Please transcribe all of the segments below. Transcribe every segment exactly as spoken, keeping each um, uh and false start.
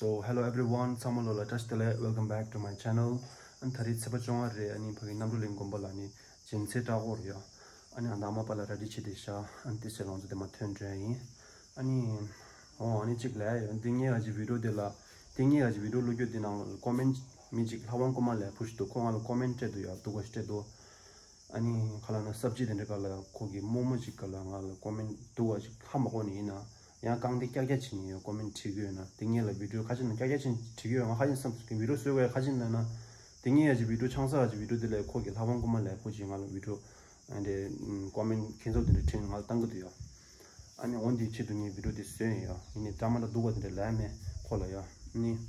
Oh, hello everyone. ཚང་མ་ལོ་ལ་བཀྲ་ཤིས་བདེ་ལེགས། Welcome back to my channel. ཨ་ནི་ད་རེས་ཚེས་པ་བཅོ་ལྔ་རེད། ཨ་ནི་ཕ་གི་གནམ་གྲུ་གླིང་དགོན་པ་ལ་ནི་རྗེས་ཚེས་བཀྲ་ཤིས་རེད་ཡ། ཨ་ནི་ཨ་མདའ་མ་པ་ལ་ར་ཌི་བྱེད་དེ་ཤ། ཨ་ནི་དེ་ཚེ་ལོངས་ཚོ་དེ་མ་ཐོན་འདྲ་ཡིན། ཨ་ནི། ཨོ་ཨ་ནི་གཅིག་ལས་ཡོད། འདི་ངའི་ཨ་ཅི་བི་ཌིའོ་དེ་ལ། འདི་ངའི་ཨ་ཅི་བི་ཌིའོ་བླུག་རྒྱུ་དེ་ནང་ལ་ཀོ་མེན་མི་གཅིག་ལྷ་དབང་ཀུ་མ་ལས་ཕུ་ཞིག་འདུག་ཁོ་ང་ལ་ཀོ་མེན་སྤྲད་འདུག་ཡ། སྡུག་པ་ཞིག་སྤྲད་འདུག་ཨ་ནི་ཁ་ལ་ན་སབ་ཇི་དེ་འདྲ་ག་ལ་ཁོ་གི་རྨོ་མོ་ཅིག་ག་ལ་ང་ལ་ཀོ་མེན་སྡུག་པ་ཅིག་ཧ་མ་གོ་ནི་ཡིན་ན། ཡང་རྐང་སྟེང་ཀྱག་ཀྱག་བྱེད་ནི་ཡོད། ཀོ་མེན་བྲིས་གི་ཡོད་ན། དེ་ངེད་ལ་བི་ཌིའོ་ཁ་ཅིག་ན་ཀྱག་ཀྱག་བྱེད་བྲིས་གི་ཡོད། ང་ཁ་ཅིག་བསམ་སོང་། བི་ཌིའོ་བཟོས་དགོས་ཁ་ཅིག་ན་ན། དེ་ངེད་ཡ་ཅིག་བི་ཌིའོ་ཆང་ས་ཡ་ཅིག་བི་ཌིའོ་དེ་ལས་ཁོ་གི་ལྷ་དབང་ཀུ་མ་ལས་ཁོ་ཅིག་ང་ལ་བི་ཌིའོ་ཨ་འདྲས་ཀོ་མེན་ཁྱེད་ཚོ་དེ་འདྲ་བྲིས་ནས་ང་ལ་བཏང་གི་འདུག་ཡ། ཨ་ནི་འོ་འདིའི་ཆེད་དུ་ངས་བི་ཌིའོ་དེ་བཟོས་ཡིན་ཡ། ཡིན་ནའི་འདྲ་མ་འདྲ་སྡུག་པ་དེ་འདྲ་ལས་མེད་ཁོ་ལ་ཡ། ཨ་ནི།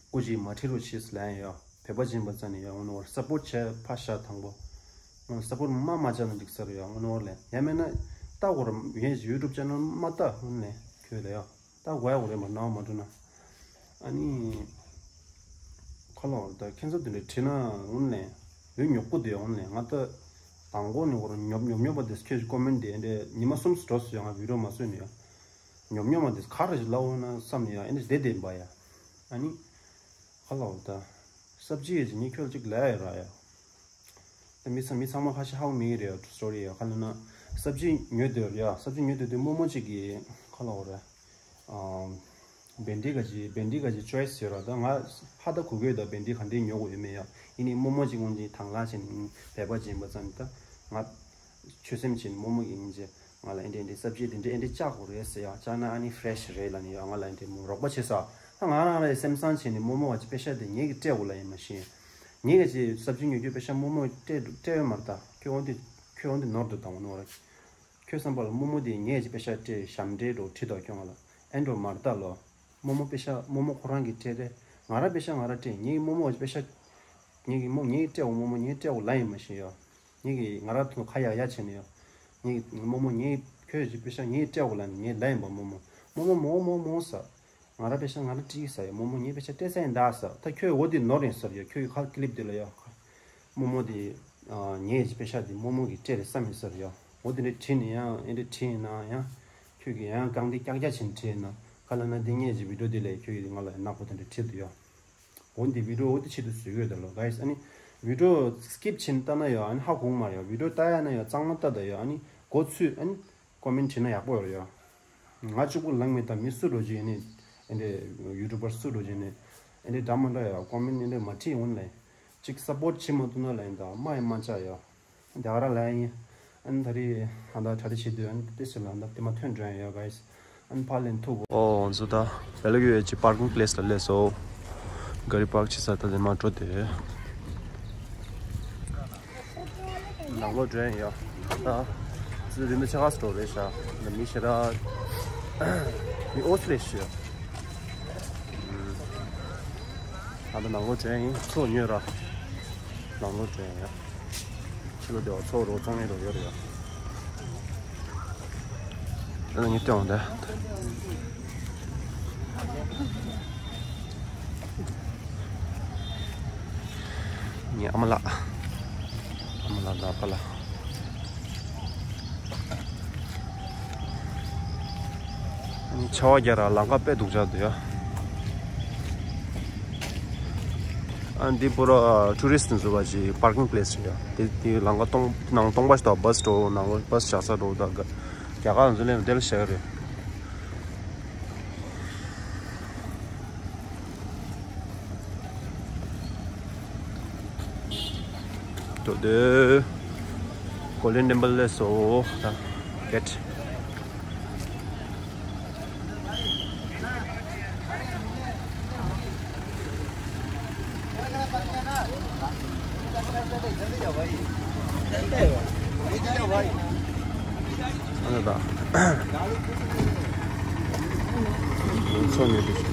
སྐུ་མཁྱེན་མ་ཁྲིད་རོགས་བྱེད་ཟེར་ལབ་ཡ། བོད་པ་སྦྱིན་པ་ཙམ་ནས་ཡ་འོ་ནོར་སབ་པོར་བྱས་ཕ་ཤ་དང་པོ། འོ་སབ་པོར་མ་མ་བྱས་ན་འགྲིག་ས་རེད་ཡ། འོ་ནོར་ལས་ཡ་མེད་ན་ལྟ་དགོས་ར་ཡིན། ཡུ་ཊུབ་ཅེ་ནལ་མ་ལྟ་འོ་ནས་ཁྱོད་ལ་ཡ་ལྟ་དགོས་ཡ་གོ་རེད་མ་ནའོ་མ་འགྲོ་ན། ཨ་ནི། ཁ་ལོ་ད་ཁྱེད་ཚོ་དེ་འདྲ་བྲིས་ན་འོ་ནས་ཡུ་ཉོབ་ཀུ་དེ་འོ་ནས་ང་ད་དང་པོ་ནས་འོ་ར་ཉོབ་ཉོབ་ཉོབ་པ་དེ་ཁྱོད་ཀོ་མེན་དེ་འདྲ་ཉི་མ་གསུམ་འགྲོ་སོང་ཡ། ང་བི་ཌིའོ་མ་བཟོས་ནས་ཡ། ཉོབ་ཉོབ་མ་དེ་ག་རེ་ལབ་འོ་ན་བསམ་ནས་ཡ། ཨེ་འདྲ་བསྡད་བསྡད་པ་ཡ། ཨ་ནི། ཧ་ལ་འོ་ད། སབ་ཇི་ཡེ་ཅི་ཉི་ཁྱོད་ཅིག་ལ་ཡ་ར་ཡ། ད་མི་ཚང་མི་ཚང་མ་ཁ་ཤས་ཧ་གོ་མེད་ཀྱི་རེད་ཡ། སོ་རི་ཡ། ཁ་ལ་ན། སབ་ཇི་ཉོས་དེ་ར་ཡ། སབ་ཇི་ཉོས་དེ་དུས་རྨོ་མོ་ཅིག་གིས་ཁ་ལ་འོ་ར། ཨ། བེན་ཌི་ག་ཅི་བེན་ཌི་ག་ཅི་ཅོའི་སི་ཡོད་ར། ད་ང་ཧ་ད་གོ་གོས་ད་བེན་ཌི་ག་འདྲས་ཉོ་དགོས་ཡོད་མེད་ཡ། ཡིན་ནའི་རྨོ་མོ་ཅིག་སྔོན་ཅིག་དང་ལ་ཕྱིན་བལ་པ་སྦྱིན་པ་ཙམ་ད་ང་། ཆོད་སེམས་ཆེན་རྨོ་མོ་ཡིན་ཅེ། ང་ལ་ཨེ་འདྲས་ཨེ་འདྲས་སབ་ཇི་དེ་འདྲས་ཨེ་འདྲས་བཅག་དགོས་རེད་ཟེར་ཡ། བཅག་ན་ཨ་ནི་ཕ་རེ་ཤི་རེད་ལབ་ནས་ཡ། ང་ལ་ཨེ་འདྲས་མོ་རོགས་པ་བྱེད་ས། ད་ང་རང་ལ་སེམས་བཟང་བྱས་ནས་རྨོ་མོ་བ་ཅི་པེ་ཤ་དེ་ངེད་ཀྱི་སྤྲད་དགོས་ལབ་ཡིན་མ་ཤེས། ངེད་ཀྱི་སབ་ཇི་ཉོ་རྒྱུ་པེ་ཤ་རྨོ་མོ་སྤྲད་སྤྲད་ཡོད་མ་རེད་ད། ཁྱོད་འོན་ཏེ་ཁྱོད་འོན་ཏེ་ནོར་འདུག་དང་ནོར། ཁྱོད་བསམ་པ་ལ་རྨོ་མོ་དེ་ངེད་ཀྱི་པེ་ཤ་སྤྲད་ཞབས་འདྲེན་འགྲོ་ཁྲིད་དོ་ཁྱོད་ང་ལ་ཨེ་འགྲོ་མ་རེད་ད་ལོ། རྨོ་མོ་པེ་ཤ་རྨོ་མོ་ཁོ་རང་གིས་སྤྲད་རེད། ང་རང་པེ་ཤ་ང་རང་སྤྲད། ངེད་ཀྱི་རྨོ་མོ་བ་ཅི་པེ་ཤ། ངེད་ཀྱི་རྨོ་ངེད་ཀྱི་སྤྲད་འོ་རྨོ་མོ་ངེད་སྤྲད་འོ་ལབ་ཡིན་མ་ཤེས་ཡ། ངེད་ཀྱི་ང་རང་ཐུག་ཁ་ཡག་ཡག་བྱས་ནས་ཡ། ངེད་ཀྱི་རྨོ་མོ་ངེད་ཁྱོད་ཀྱི་པེ་ཤ་ངེད་སྤྲད་འོ་ལབ་ནས་ངེད་ལབ་ཡིན་པ། རྨོ་མོ་རྨོ་མོ་མོ་མོ་ཟ། ང་རང་པེ་ཤ་ང་རང་སྤྲད་ཟ་ཡ། རྨོ་མོ་ངེད་པེ་ཤ་སྤྲད་ས་ཡིན་ད་ཟ། ད་ཁྱོད་འོ་དེ་ནོར་ཡིན་ཟ་ཡ། ཁྱོད་ཀྱི་ཁ་ཀི་ལིབ་དེ་ལ་ཡ། རྨོ་མོ་དེ་ངེད་ཀྱི་པེ་ཤ་དེ་རྨོ་མོ་གིས་སྤྲད་རེད་བསམ་ཡིན་ཟ་ཡ། འོ་དེ་འདྲ་བྲིས་ནས་ཡང་ཨེ་འདྲ་བྲིས་ཡིན་ན་ཡང་ཁྱོད་ཀྱི་ཡང་གང་དེ་ཀྱག་ཀྱག་བྱས་ནས་བྲིས་ཡིན་ན་ག་ལ་ན་དེ་ངེད་ཀྱི་བི་ཌིའོ་དེ་ལས་ཁྱོད་ཀྱིས་ང་ལ་ནག་པོ་དེ་འདྲ་བྲིས་འདུག་ཡ། འོ་འདི་བི་ཌིའོ་འོ་དེ་ཆེད་དུ་བཟོས་ཡོད་ད་ལོ་གྷའི་སི། ཨ་ནི་བི་ཌིའོ་སི་ཀིབ་བྱས་ནས་ལྟ་ན་ཡང་ཨ་ནི་ཧ་གོ་མ་ཡོང་། བི་ཌིའོ་ལྟ་ཡ་ན་ཡང་གཙང་མ་ལྟ་ད་ཡང་ཨ་ནི་མགོ་ཚོས་ཨ་ནི་ཀོ་མེན་བྲིས་ན་ཡག་པོ་ཡོད་རེད་ཡ། ང་གཅིག་པུ་ལངས་མེད་ད། མི་སུ་འགྲོ་རྒྱུ་ཡིན་ནི་ཨེ་འདྲས་ཡུ་ཊུབ་པར་སུ་འགྲོ་རྒྱུ་ཡིན་ནི་ཨེ་འདྲས་འདྲ་མ་འདྲ་ཡ་ཀོ་མེན་ཨེ་འདྲས་མ་བྲིས་འོང་ལས་གཅིག་སབ་པོར་བྱེད་མ་ཐུབ་ན་ལས་ཡིན་ད་མ་ཡིན་མ་བྱ་ཡ། རྒྱ་གར་ལ་ཡིན། ཨན་ད་རེས་ཧ་ད་གྲ་སྒྲིག་བྱེད་དུས་ཨན་ཏེ་སི་ལ་ད་ཏེ་མ་ཐོན་འགྲོ་ཡ་ཡོད་གྷའི་སི། ཨན་ཕ་ལེན་ཐུག་གོ། ཨོ་ཟོ་ད་བེ་ལ་གི་ཡོད་ཅི་པར་ཀིང་པི་ལེ་སི་ལ་སླེབས་སོ། ག་རི་པར་ཀ་བྱེད་ས་ད་ལེ་མ་འགྲོ་དེ། ནང་ལོགས་འགྲོ་ཡ་ཡོད་ད། ཙི་རིན་པོ་ཆེ་ཁ་སི་འགྲོ་རེད་ཤག་ད་མི་ཞེ་དྲག་མི་ཨོ་སི་ལེ་ཤི་ཡོད། ཨ་ད་ནང་ལོགས་འགྲོ་ཡ་ཡིན། ཚོ་ཉོས་ར། ནང་ལོགས་འགྲོ་ཡ་ཡིན། ཕྱི་ལོགས་དེ་བ་ཚོགས་རོགས་ཚོགས་ངེས་རོགས་ཡོད་རེད་ཡ། ཨ་ནི་སྟོན་འོང་དེ། ངའི་ཨ་མ་ལགས། ཨ་མ་ལགས་དང་ཨ་ཕ་ལགས། ཨ་ནི་ཆར་པ་རྒྱག་ར་ལམ་ཁ་དཔེ་སྡུག་ཅག་འདུག་ཡ། ཨ་འདི་པུ་ར་ཊུ་རི་སི་ཊི་འཛུལ་བ་ཅིག་པར་ཀིང་པི་ལེ་སི་རེད་ཡ། དེ་དེ་ལམ་ཁ་སྟོང་ནང་སྟོང་པ་ཞིག་དང་བྷ་སི་འགྲོ་ནང་བྷ་སི་བཞག་ས་འགྲོ་ད་རྒྱ་གར་འཛུལ་ལེ་དེ་ལ་བཞག་གི་རེད། དོ་དེ་གོལ་ཌེན་ཊེམ་པལ་ལ་སླེབས་སོ། ད་གེ་ཊི། ཨ་ནི་ད། ཚོ་ཉོས་དུས།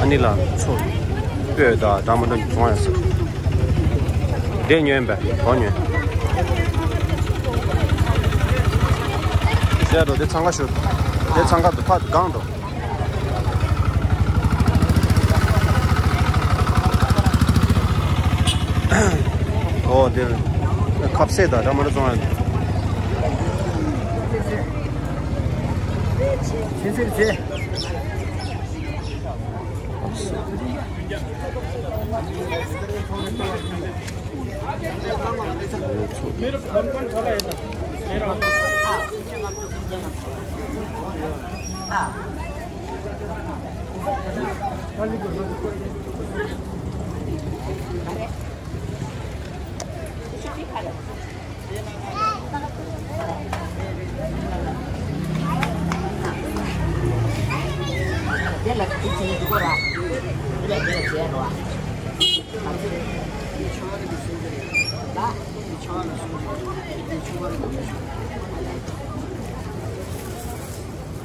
ཨ་ནི་ལ་ཚོ་སྤོས་དང་འདྲ་མི་འདྲ་ཚོང་ཡ་ཟེར། དེ་ཉོས་པས་གོ་ཉོས། ཟེར་རོ་དེ་འཚང་ཁ་ཤོར། དེ་འཚང་ཁ་དུ་ཕ་དུ་གང་འགྲོ། ཨོ་དེ་ཁ་ཟས་དང་ཊ་མ་ཊ་བཙོང་ཡ།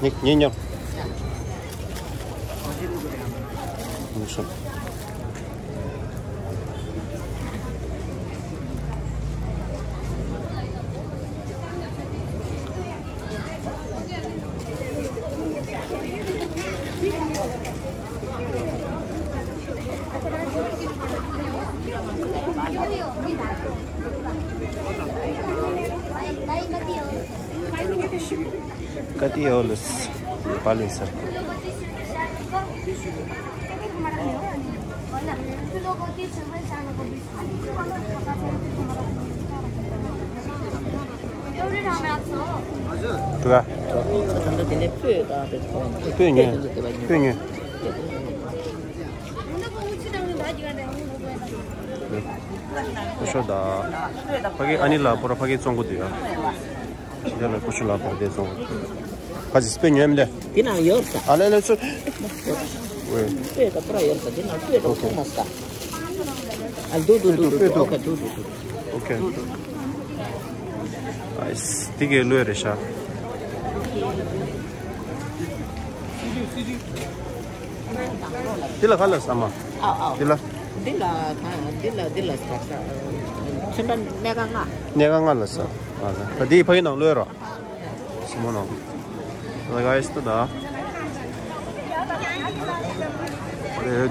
ཉེ་ཉེ་ཉོ། कति हो लुस नेपाली सर? हजुर। पुरा। सबै न्यू। सबै न्यू। ཕྱོགས་ད། ཕ་གི་ཨ་ནི་ལ་པོ་ར་ཕ་གི་བཙོང་གི་འདུག་ཡ། འདི་ལ་ཀུ་ཤུ་ལ་པོ་དེ་བཙོང་གི། ཕ་ཅི་སྤེ་ཉོས་མི་ལེ། འདི་ནང་ཡོད་ས། ཨ་ལེ་ལེ་ཚུ། སྤེ་ད་པོ་ར་ཡོད་ས། འདི་ནང་སྤེ་ད་བཙོང་མ་ས། ཨ་འདུག་འདུག་འདུག་འདུག་འདུག་ཨོ་ཁ་འདུག་འདུག་འདུག་ཨོ་ཁེ། ཨ་ཨིས་དེ་གའི་ལོས་རེད་ཤག་འདི་ལ་ག་ལ་ས་མ། ཨའོ་ཨའོ། འདི་ལ། འདི་ལ་ག་འདི་ལ་འདི་ལ་ས་ས། ཚོན་པ་སྣ་ཁ་ལྔ། སྣ་ཁ་ལྔ་ལ་ས། ཨ་ད་འདི་ཕ་གི་ནང་ལོས་རོ། སི་མོ་ནང་། ལ་ག་ཨིས་ཏུ་ད། ཨེ་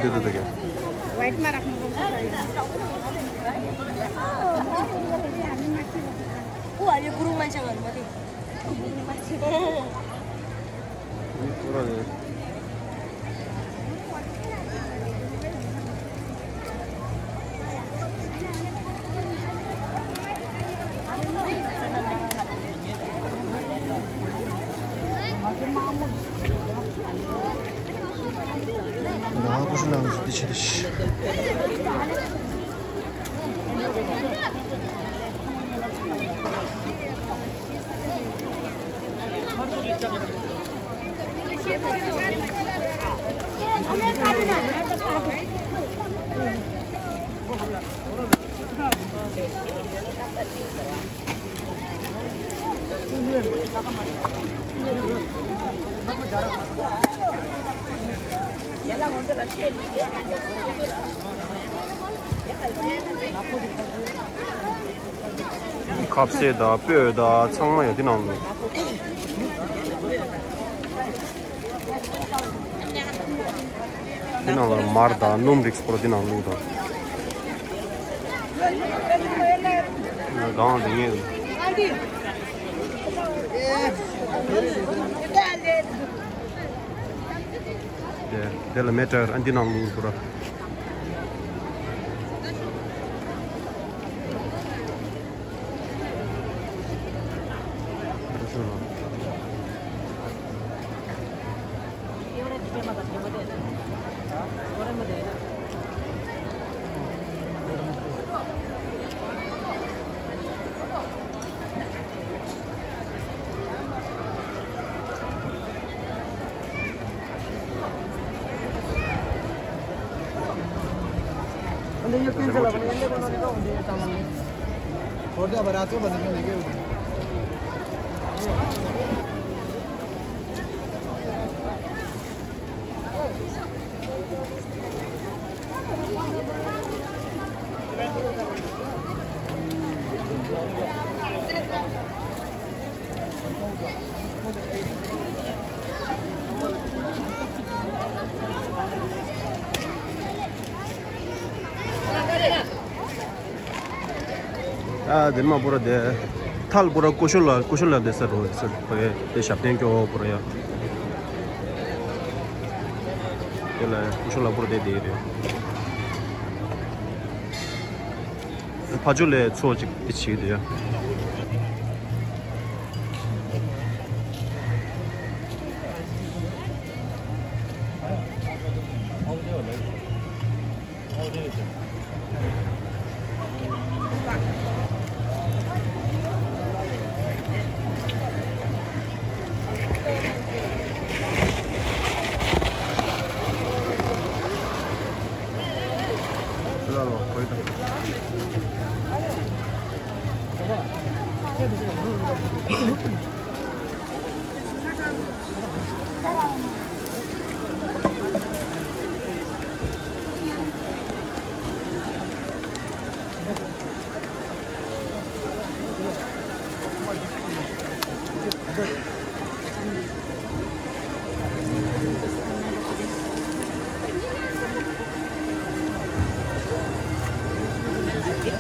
དེ་དེ་དེ་ག་ཁ་ཟས་དང་སྤོས་དང་ཚང་མ་ཡོད་དེ་ནང་། འདི་ནང་ལ་མར་དང་སྣུམ་རིགས་པོ་འདི་ནང་བླུགས་དང་། གང་དེ་ངས། དེ་དེ་ལ་མེ་ཏྲ་ཨ་འདི་ནང་བླུགས་པོ་ར། ཨ་དེ་མ་པོ་ར་དེ། ཐལ་པོ་ར་ཀུ་ཤུ་ལ་ཀུ་ཤུ་ལ་དེ་ས་རོ་ས་པ་གེ་དེ་ཞབས་བརྟན་སྐྱོ་པོ་ར་ཡ། དེ་ལ་ཀུ་ཤུ་ལ་པོ་ར་དེ་དེ་རེད། ཕ་ཇོ་ལས་ཚོ་ཅིག་དེ་ཆེ་དེ་ཡ།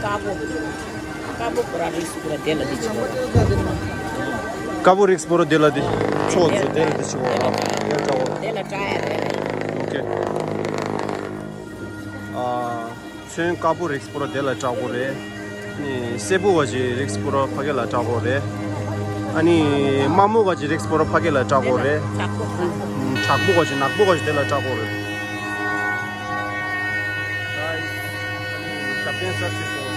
དཀར་པོ། དཀར་པོ་པོ་ར་རིགས་པོ་ར་དེ་ལ་དེ་ཆེ་བ། དཀར་པོ་རིགས་པོ་ར་དེ་ལ་དེ་ཚོ་ཚོ་དེ་ལ་དེ་ཆེ་བ་ར། དེ་ལ་འདྲ་བ། དེ་ལ་འདྲ་ཡ་རེད། ཨོ་ཁེ། ཨ། ཚོན་དཀར་པོ་རིགས་པོ་ར་དེ་ལ་འདྲ་པོ་རེད། ནི་སེར་པོ་ག་ཅིག་རིགས་པོ་ར་ཕ་གི་ལ་འདྲ་པོ་རེད། ཨ་ནི་དམར་མོ་ག་ཅིག་རིགས་པོ་ར་ཕ་གི་ལ་འདྲ་པོ་རེད། དྲག་པོ། དྲག་པོ་ག་ཅིག་ནག་པོ་ག་ཅིག་དེ་ལ་འདྲ་པོ་རེད། ཞབས་བརྟན་གསར་ཞིག་སོང་།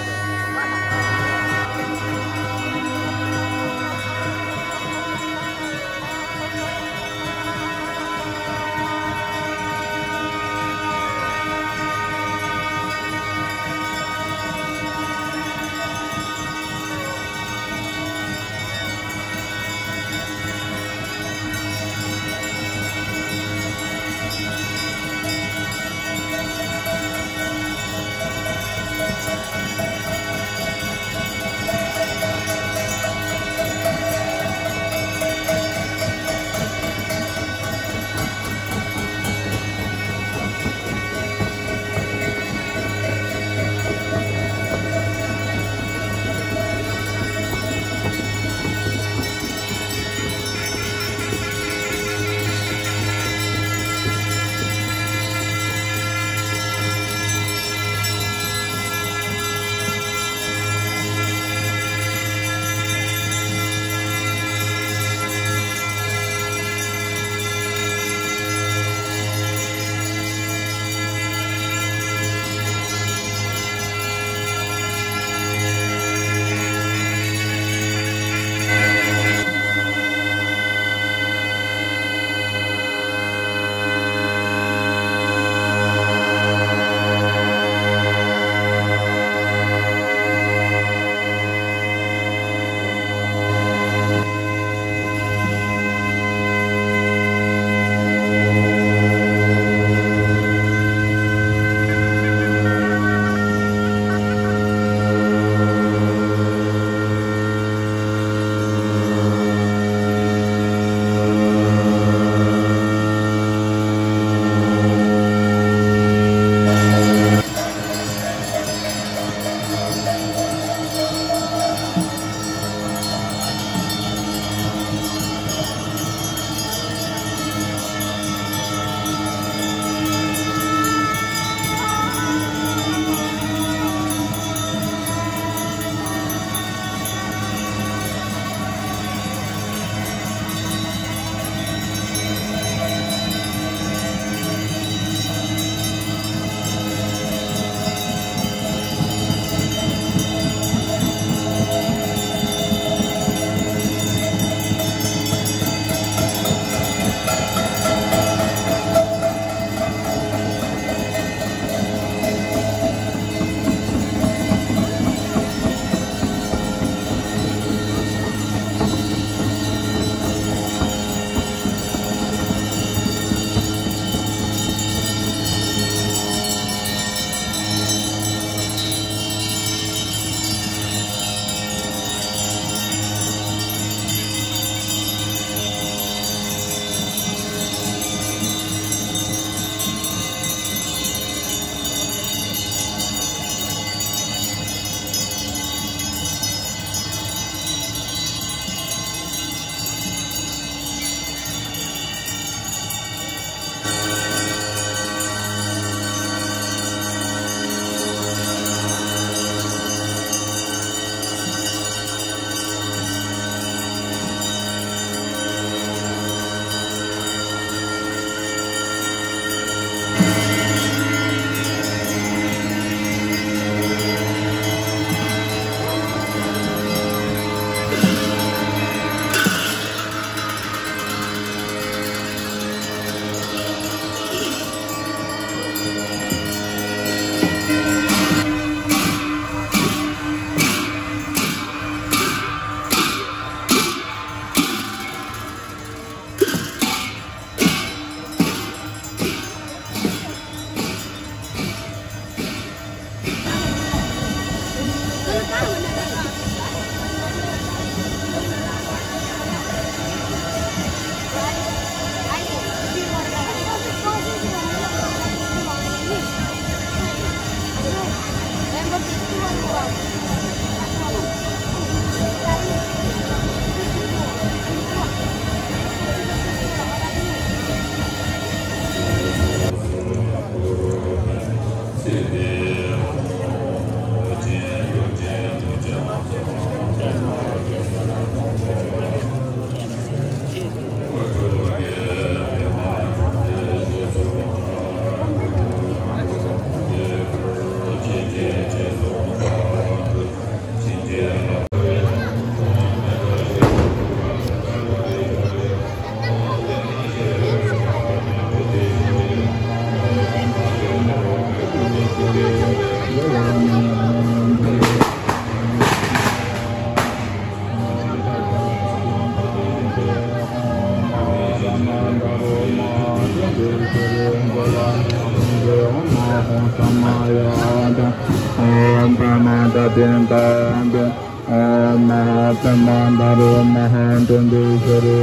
महात्मा नरो महानंदेश्वरो।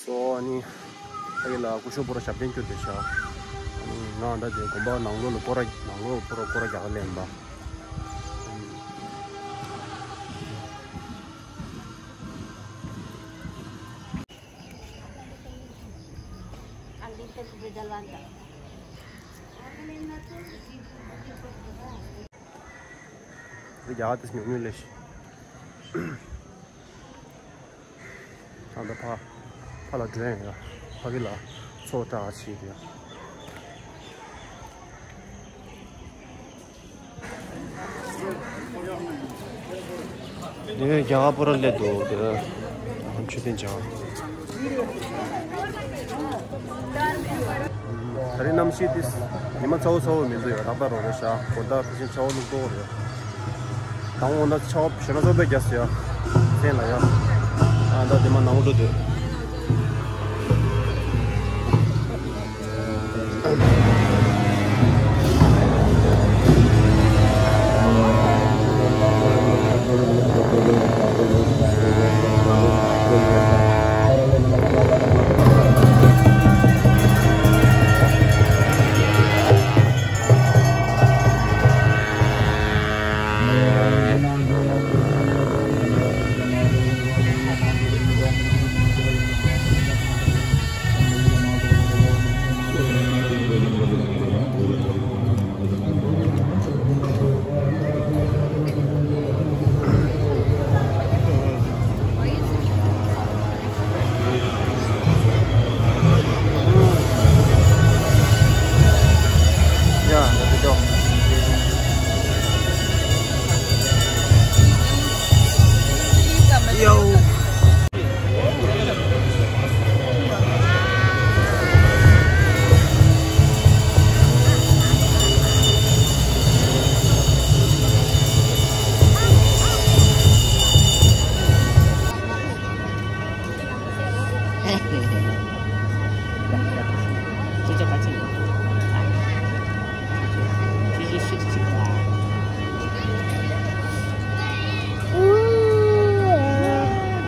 སོ་ཨ་ནི། ཨ་ཡེ་ལ་སྐུ་ཞབས་པོ་ར་ཞབས་བརྟན་བསྐྱུར་ཏེ་ཤག་ཨ་ནི་ང་འདྲ་དེ་དགོན་པ་ནང་ལོགས་ལ་སྐོར་ར་ནང་ལོགས་ལ་སྐོར་ར་སྐོར་ར་རྒྱག་ག་ལེན་པ། རི་རྒྱ་གར་དེ་ཉུང་ཉུང་ལས་ཤི། ད་ལྟ་ཕ་ཕ་ལ་འགྲོ་ཡ་ཡ། ཕ་གི་ལ་ཚོ་བཀྲ་ཆེ་ཡ། དེ་རྒྱ་གར་པོ་ར་སླེབས་འདུག་དེ་མཆོད་རྟེན་བྱ། ད་རེས་གནམ་གཤིས་དེ་ཉི་མ་ཚ་བོ་ཚ་བོ་མི་འདུག་ཡ། རག་པ་རོ་རེ་ཤག་གོ་ད་དེ་བཞིན་ཚ་བོ་ལུག་ཏོག་རེད། དང་པོ་ན་ཆ་བ་ཞོ་ན་སོ་པའི་རྒྱ་སི་ཡ། མཚན་ལ་ཡ། ཨ་ད་དེ་མ་ནང་འགྲོ་དུས།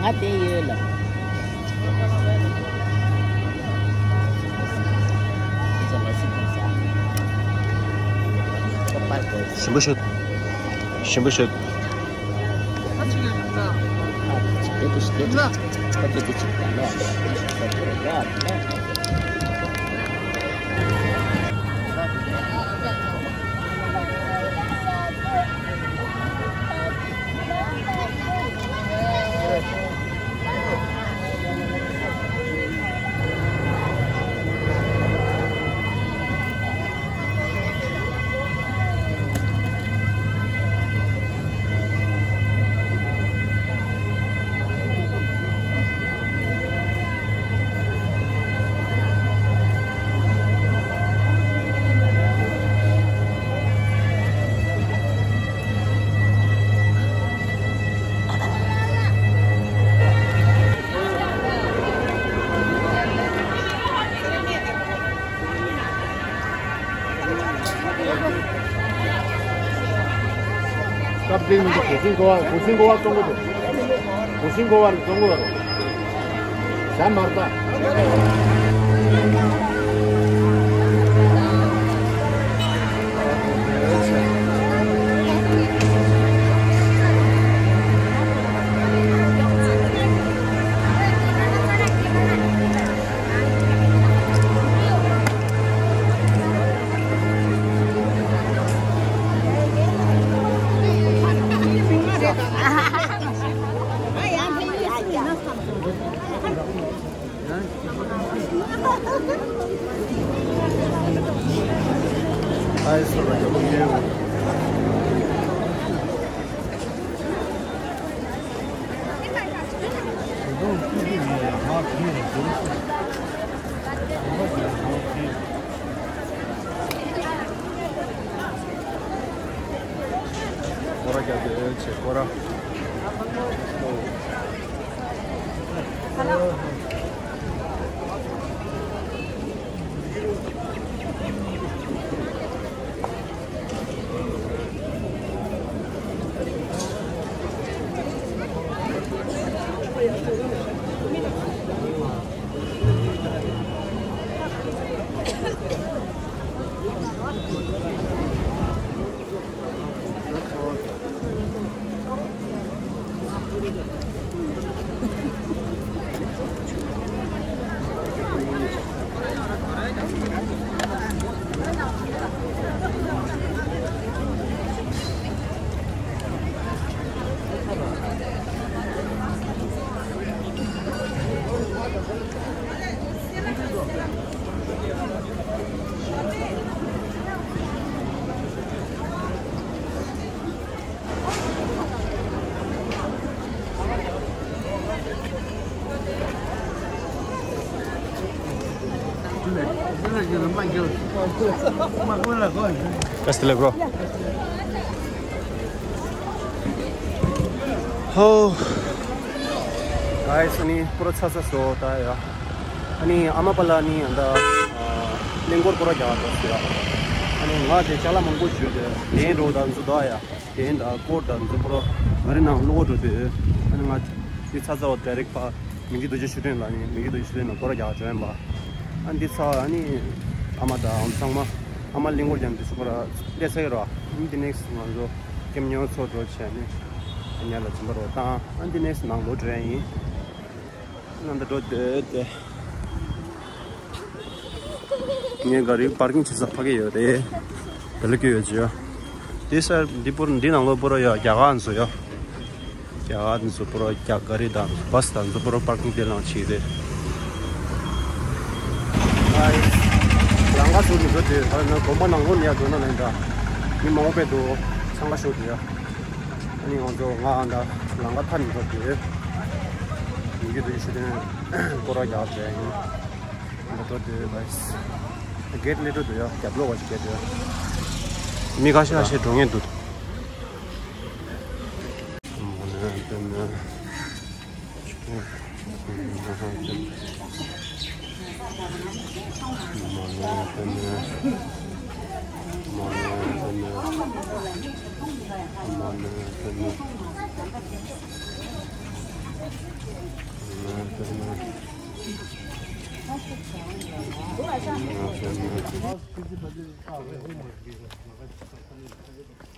ང་དེ་ཡོད་ལ། ཞིམ་པོ་ཤོད། ཞིམ་པོ་ཤོད། སྟབས་བདེ་མི་འདུག་གུང་སེང་ཀོ་བ། གུང་སེང་ཀོ་བ་བཙོང་གི་འདུག་གུང་སེང་ཀོ་བ་རེད། བཙོང་གི་ཡོད་རེད། ཞྭ་མར་ལྟ། སྐོར་ར་རྒྱག་དེ་ཆེ་སྐོར་ར། Best of luck, bro. ཧོ། གའི་སི་ནི་པུ་ར་ཚ་ཚ་སོ་ད་ཡ། ཨ་ནི་ཨ་མ་པ་ལ་ནི་ཨ་ད་གླིང་སྐོར་པུ་ར་རྒྱག་འགྲོ་སི་ཡ། ཨ་ནི་ང་དེ་ཅ་ལག་མང་པོ་ཞུ་དེ་དེ་འགྲོ་ད་འཛུ་ད་ཡ། དེ་ད་སྐོར་ད་འཛུ་པུ་ར་ག་རི་ནང་ལོག་འགྲོ་དེ། ཨ་ནི་ང་དེ་ཚ་ཚ་བ་ཌའི་རེག་ཕ་མི་གི་རྡོ་རྗེ་ཤུ་ཏན་ལ་ནི་མི་གི་རྡོ་རྗེ་ཤུ་ཏན་ལ་སྐོར་ར་རྒྱག་འགྲོ་ཡིན་པ། ཨ་འདི་ཚ་ཨ་ནི་ཨ་མ་ད་ཨ་མ་ཚང་མ་ཨ་མ་གླིང་སྐོར་རྒྱག་འདི་ཚོ་པུ་ར་ལས་ཚ་གི་ར། ཨ་ནི་དེ་ནེག་སི་ང་ཚོ་ཀེམ་ཉོ་ཚོ་འགྲོ་བྱས་ནི་ཉ་ལ་བྱིན་པ་རོ་བཏང་། ཨ་འདི་ནེག་སི་ནང་ལོག་འགྲོ་ཡ་ཡིན། ནང་ད་འགྲོ་སྡོད་དེ། ངའི་ག་རི་པར་ཀིང་བྱེད་ས་ཕ་གི་ཡོད་རེད། དེ་ལ་སྐྱོད་ཡོད་ཅི་ཡོད། འདི་སར་འདི་པུར་འདི་ནང་ལོགས་པུ་ར་ཡ་རྒྱ་གར་ཚོ་ཡོད། རྒྱ་གར་ཚོ་པུ་ར་རྒྱ་ག་རི་དང་བ་སི་དང་ཚོ་པུ་ར་པར་ཀིང་དེ་ལང་ཆི་རེད། ཨའི། ལང་ཀ་ཚོ་ནི་འགྲོ་དེ་ད་ནི་དགོན་པ་ནང་ལོགས་ནས་ཡ་འགྲོ་ན་ལེན་འདྲ། མི་མང་པོ་དཔེ་འདུག་ཚང་ཀ་ཤོར་དེ་ཡ། ཨ་ནི་ང་ཚོ་ང་ཨ་འདྲ་ལང་ཀ་མཐའ་ནས་འགྲོ་དེ། མི་གི་དུས་ཤི་དེ་སྐོར་ར་རྒྱག་དེ་ཡིན། འགྲོ་འགྲོ་དེ་བས། གེ་ཊི་ལེ་འགྲོ་དེ་ཡ་རྒྱབ་ལོགས་བ་ཞིག་གེ་ཊི་ཡ། མི་ཁ་ཤས་ཁ་ཤས་འགྲོ་ངེས་འདུག་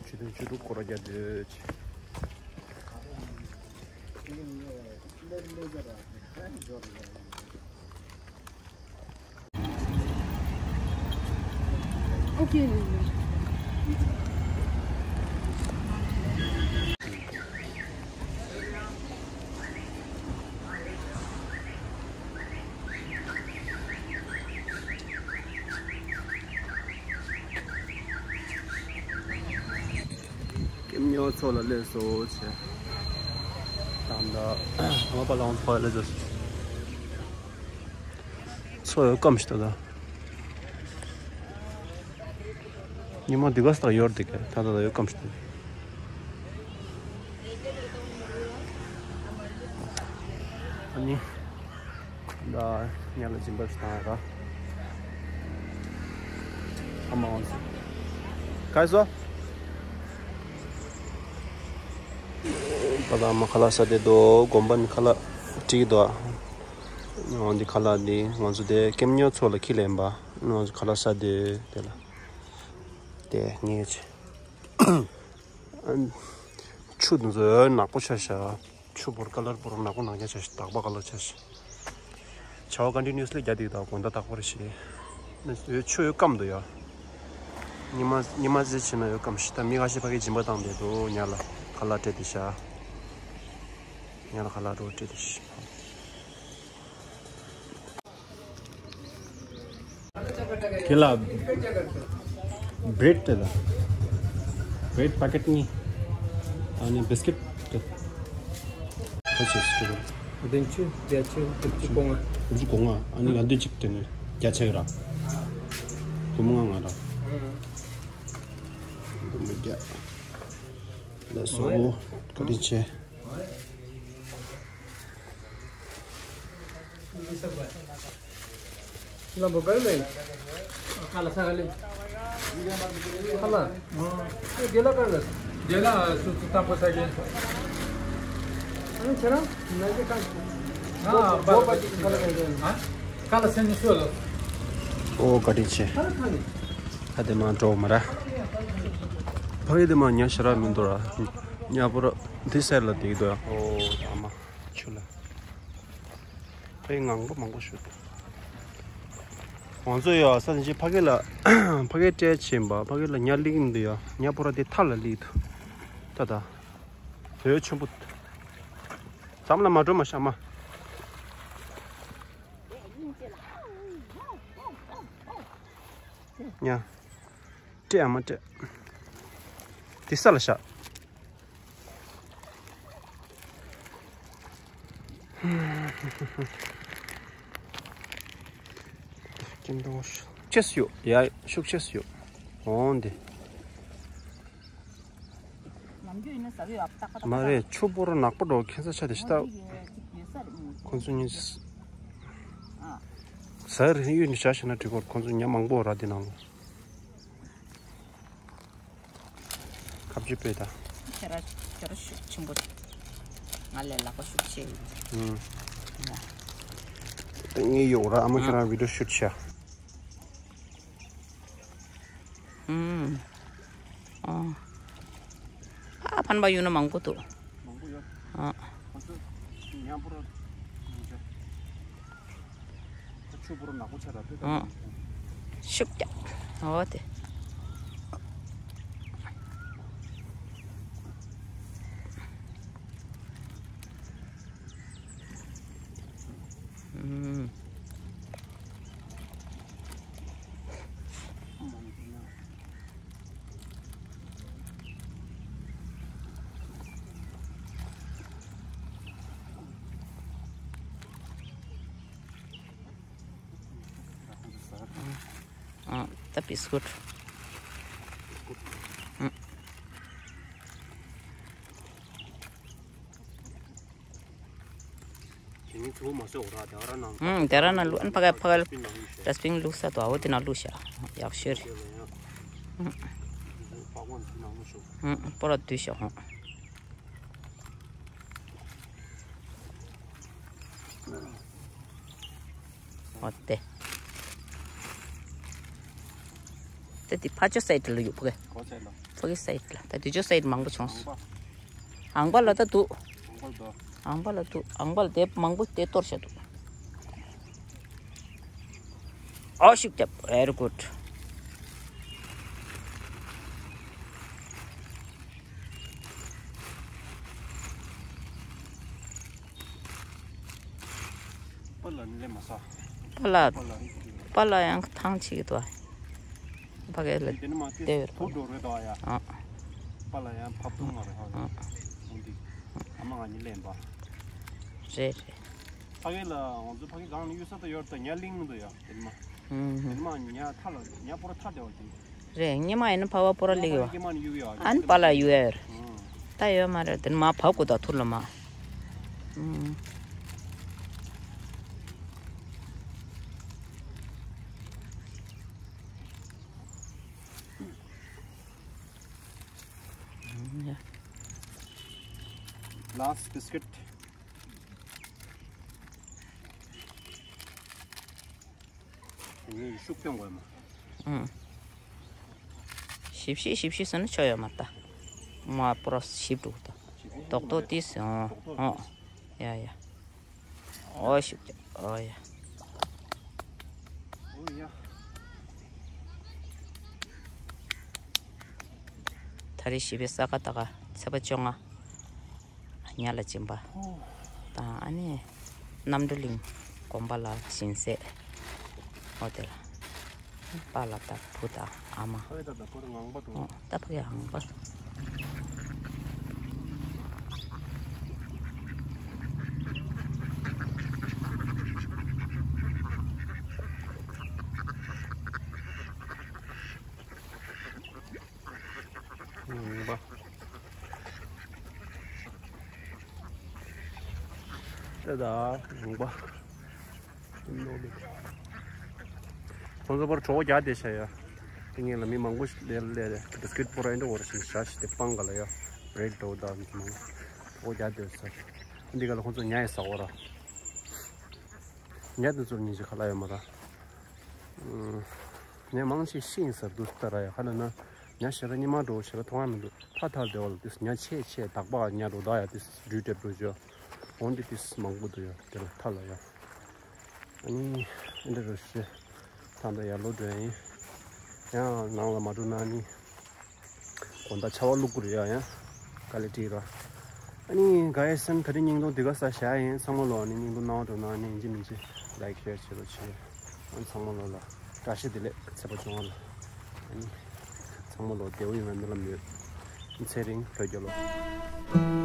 ཆུ་དུང་ཆུ་དུང་སྐོར་རྒྱག་སྡོད། ཨོ་ཁེ། ཀེམ་ཉོ་ཚོ་ལ་སླེབས་སོ་ཆེ། ད་ད་ང་པ་ལང་ཚོ་ལ་སླེབས་སོ། ཚོ་ཡོད་སྐམ་ཞིག་ད་ད། ཉི་མ་འདི་ག་སྟག་ཡོར་འདི་ག་ད་ད་ད་ཡོད་སྐམ་ཞིག་ད། ཨ་ནི། ད་ཉ་ལ་སྦྱིན་པ་ཞིག་བཏང་ཡ་ད། ཨ་མ་འོང་སོང་། ག་སོ། ད་ད་ཨ་མ་ཁ་ལག་ཟ་བསྡད་འདུག་དགོན་པ་ནས་ཁ་ལག་སྒྲིག་འདུག་འོང་འདི་ཁ་ལག་འདི་ང་ཚོ་དེ་ཀེམ་ཉོ་ཚོ་ལ་ཁྱི་ལེན་པ། ང་ཚོ་ཁ་ལག་ཟ་བསྡད་དེ་ལ། དེ་ངས་ཆེ། ཆུ་དེ་ཚོ་ནག་པོ་ཆགས་ཤག་ཆུ་བོར་ཀ་ལར་བོར་ནག་པོ་ནག་རྐྱང་ཆགས་ཤག་དག་པ་ཀ་ལར་ཆགས་ཤག་བྱ་བ་ཀོན་ཊི་ནིའུ་སི་ལི་རྒྱག་བསྡད་ཀྱི་འདུག་དགོང་དག་རྟག་པར་བྱེད། ཆུ་ཡོད་སྐམ་འདུག་ཡ། ཉི་མ་ཉི་མ་ཟེར་བྱས་ན་ཡོད་སྐམ་ཤག་ད་མི་ཁ་ཤས་ཕ་གིར་སྦྱིན་པ་བཏང་བསྡད་འདུག་ཉ་ལ་ཁ་ལག་སྤྲད་དེ་ཤག་ཉ་ལ་ཁ་ལག་རོ་སྤྲད་དེ་ཤག་ཁྱེད་ལ་བྲེད་དེ་ལ་བྲེད་པ་ཀེ་ཊི་གཉིས། ཨ་ནི་བི་སི་ཀེ་ཊི་དེ། ཁ་ཤས་སུ་བདུན་ཅུ། བརྒྱད་ཅུ། དགུ་བཅུ། གོང་ང་། དགུ་བཅུ། གོང་ང་། ཨ་ནི་ང་འདོད་ཅིག་དེ་ནི་བརྒྱ་ཆ་ཡོད་ར། སྒོར་མོ་ལྔ་ལྔ་ར། སྒོར་མོ་བརྒྱ། ལགས་སོ། བཀའ་དྲིན་ཆེ། ལམ་བུ་ག་རེ་ལེན། ཁ་ལ་ས་ག་ལེན། ཁ་ལ། ཨེ་དེ་ལ་ག་རེ་ལེན། དེ་ལ་སུ་སུ་ཏག་པོ་ས་གེ། ཨ་ནི་ཁྱེད་རང་ན་གི་ཁ། ཨ་པ་པ་ཅིག་ཁ་ལ་ག་རེ་ལེན། ཨ་ཁ་ལ་སེམས་ནི་སུ་ལ། ཨོ་བཀའ་དྲིན་ཆེ། ཁ་ལ་ཁ་ལ། ཁ་དེ་མ་འགྲོ་མ་ར། ཕ་གི་དེ་མ་ཉ་ཤ་ར་མི་འདུག་ར། ཉ་པོ་ར་འདི་སེར་ལ་དེ་གི་འདུག་ཡ། ཨོ་ཨ་མ་ཆུ་ལ། ཕའི་ངང་པོ་མང་པོ་ཞུ། ང་ཚོ་ཡོད་ས་ནས་ཕ་གི་ལ། ཕ་གི་སྤྲད་ཕྱིན་པ། ཕ་གི་ལ་ཉ་ལིག་འདི་ཡོད། ཉ་པོ་ར་དེ་ཐ་ལ་ལིག་འདུག་ད་ད། བོད་ཆེན་པོ། ཙམ་ལ་མ་འགྲོ་མ་ཤ་མ། ཉ། སྤྲད་ཨ་མ་སྤྲད། དེ་ས་ལ་བཞག་སྐྱིན་ཏོང་ཤུགས་ཆེ་སུ་ཡོད། ཡ་ཤུགས་ཆེ་སུ་ཡོད། འོང་དེ། མ་རེད། ཆུ་པོ་ར་ནག་པོ་འགྲོ་ཁྱད་མཚར་ཆ་དེ་ཤི་ཏ། ཁོ་ཚོ་གཉིས། ཟ་རེ་གཡུ་ནི་བྱ་ཤི་ན་འགྲིག་གོ་ཁོ་ཚོ་ཉ་མང་པོ་ར་དེ་ནང་ལ། ཁ་བརྗེ་པོས་ད། ཁྱེད་རང་ཁྱེད་རང་ཤུགས་ཆེན་པོ་རེད། ང་ལས་ལག་པ་ཤུགས་ཆེ་ཡོད། ཨུམ། ཡ། ད་ངས་ཡོད་ར་ཨ་མ་ཁྱེད་རང་བི་ཌིའོ་ཤུཊ་བྱ། ཨུམ། ཨོ། ཨ་ཕན་པ་ཡོད་ན་མང་པོ་འདུག་མང་པོ་ཡོད། ཨ། ཁོ་ཚོ་ཉམས་པོ་ར་མི་འཇོག་ཆུ་བུར་ནག་པོ་ཆ་ར་དེ་ཨ། ཤུགས་རྒྱབ། འོ་དེ། ཨུམ། ཨ། ད་བིས་ཀུཊ། ཨ། དེ་ནི་ཚུར་མ་བཟོས་འོ་ར་དེ་ར་ནང་། ཨ། དེ་ར་ནང་བླུགས། ཨ་ནི་ཕ་ག་ཕ་ག་ཌ་སི་བིན་བླུགས་ས་དོ་འོ་དེ་ནང་བླུགས་ཤག་ཡག་ཤོས་རེད། ཨ། ཨ། སྤོ་ར་བསྡུས་ཤག་ཧོ། འོ་དེ། དེ་དེ་ཕ་ཅོ་སའིཌ་ལ་ཡོད་ཕ་གི། ཕ་གི་སའིཌ་ལ། ད་དེ་ཅོ་སའིཌ་མང་པོ་བྱུང་སོང་། ཨང་པ་ལ་ད་འདུག་ཨང་པ་ལ་འདུག་ཨང་པ་ལ་དེ་མང་པོ་དེ་གཏོར་བྱ་འདུག་ཨོ་ཤུགས་རྒྱབ། Very good། པ་ལ་ནི་ལེ་མ་ས། པ་ལ། པ་ལ་ཡང་ཐང་ཆིག་ཏུ། ཕ་གི་ལ་དེ་ནི་མ་དེ་དེ་བུ་འགྲོ་རེད་དོ་ཡ། ཨ། པ་ལ་ཡང་ཕབ་ཐུང་མ་རེད་ཧ། ཨ། འོན་ཏེ་ཨ་མ་ང་གཉིས་ལེན་པ། རེད་རེད། ཕ་གི་ལ་ང་ཚོ་ཕ་གི་གང་ནས་གཡུལ་ས་དུ་ཡོད་དོ་ཉ་གླིང་དུ་ཡ་དེ་ནི་མ། ཨུམ། དེ་ནི་མ་ཉ་ཐ་ལ་ཉ་པོ་ར་ཐ་དེ་བ་དེ། རེད། ཉི་མ་ཡིན་ན་ཕ་བ་པོ་ར་ལིག་ཡོད། ཨ་ནི་པ་ལ་ཡུ་ཨེར། ད་ཡོད་མ་རེད། དེ་ནི་མ་ཕབ་དགོས་ད་ཐུར་ལ་མ། ཨུམ། Last biscuit. དེ་ནས་ཤུགས་སྐྱོན་དགོས་མ། ཨང་། ཞིབ་ཞིབ་ཞིབ་ཞིབ་ཟེར་ན་ཆོ་ཡོད་མ་ད། མ་པོ་ར་ཞིབ་འགྲོ་ད། རྡོག་རྡོག་ཏིས་ཨང་ཨང་། ཡ་ཡ། ཨོ་ཤུགས་ཀྱང་ཨོ་ཡ། ཨོ་ཡ། ད་རེས་ཞིབ་པའི་ས་ག་ད་ག་ཚེས་པ་བཅོ་ལྔ། ཉ་ལ་སྦྱིན་པ། ཨོ། དང་ཨ་ནི། གནམ་གྲུ་གླིང་། དགོན་པ་ལ་སྦྱིན་སྲེག་ཨོ་དེ་ལ། པཱ་ལགས་དང་བུ་དང་ཨ་མ། ཨོ་ད་ད་པར་ངང་པ་དང་། ཨོ་ད་པར་ཡང་ངང་པ། ངང་པ། ད་ད་ངང་པ། ཁོང་ཚོ་པར་གྲོགས་རྒྱག་བསྡད་ཤག་ཡ། དེ་ངས་ལ་མི་མང་པོ་ཞིག་སླེབས་སླེབས་རེད། སི་ཀེཊ་བོར་ཌ་འདྲ་བོ་རེ་ཞིག་བཞག་ཞིག་དེ་སྤང་ག་ལ་ཡ། རེད་འགྲོ་ད་མི་མང་གྲོགས་རྒྱག་བསྡད་ས་རེད། འདི་ག་ལ་ཁོང་ཚོ་ཉ་ཡི་ཟ་འོ་ར། ཉ་དེ་ཚོར་ཉིན་ཞིག་ག་ལ་ཡོད་མ་ར། ཉ་མང་ཆེ་ཤི་ཡིན་ཟེར་འདུག་ད་ར་ཡ། ག་ལ་ན་ཉ་ཞེ་དྲག་སྙི་མ་འགྲོ་ཞེ་དྲག་མཐོང་ཡ་མི་འདུག་ཐ་ཐར་དེ་བ་ལ་དེ་ཉ་ཆེ་ཆེ་དག་པ་ཉ་འགྲོ་ད་ཡ། དེ་འགྲུལ་འགྲེབ་འགྲོ་ཞོ་འོན་ཏེ་དེ་མང་པོ་འདུག་ཡ། དེ་ལ་ཐ་ལ་ཡ། ཨ་ནི་ཨེ་འདྲ་རུ་ཞེ་ཐང་ད་ཡ་ལོ་འགྲོ་ཡིན། ཡང་ནང་ལ་མ་འགྲོ་ན་ནི། དགོང་དག་ཆར་པ་བླུག་དགོས་རེད་ཡ། ཡང་དཀའ་ལས་འཕྲད་ར། ཨ་ནི་ག་ཡེ་སེམས་ད་རིང་བརྙན་ཐུང་འདི་ག་ས་བཞག་ཡིན། ཚང་མ་ལོ་ཨ་ནི་བརྙན་ཐུང་གནང་བ་འགྲོ་ན་ཨ་ནི་ཡིན་གཅིག་མིན་གཅིག་ལའིཀ་ཤེར་བྱེད་རོགས་བྱེད། ཨ་ནི་ཚང་མ་ལོ་ལ་བཀྲ་ཤིས་བདེ་ལེགས་ཚེས་པ་བཅོ་ལྔ་ལ། ཨ་ནི་ཚང་མ་ལོ་བདེ་པོ་ཡོང་བའི་སྨོན་ལམ་ཡོད། ཚེ་རིང་ལྷོད་རྒྱལ་ལོ།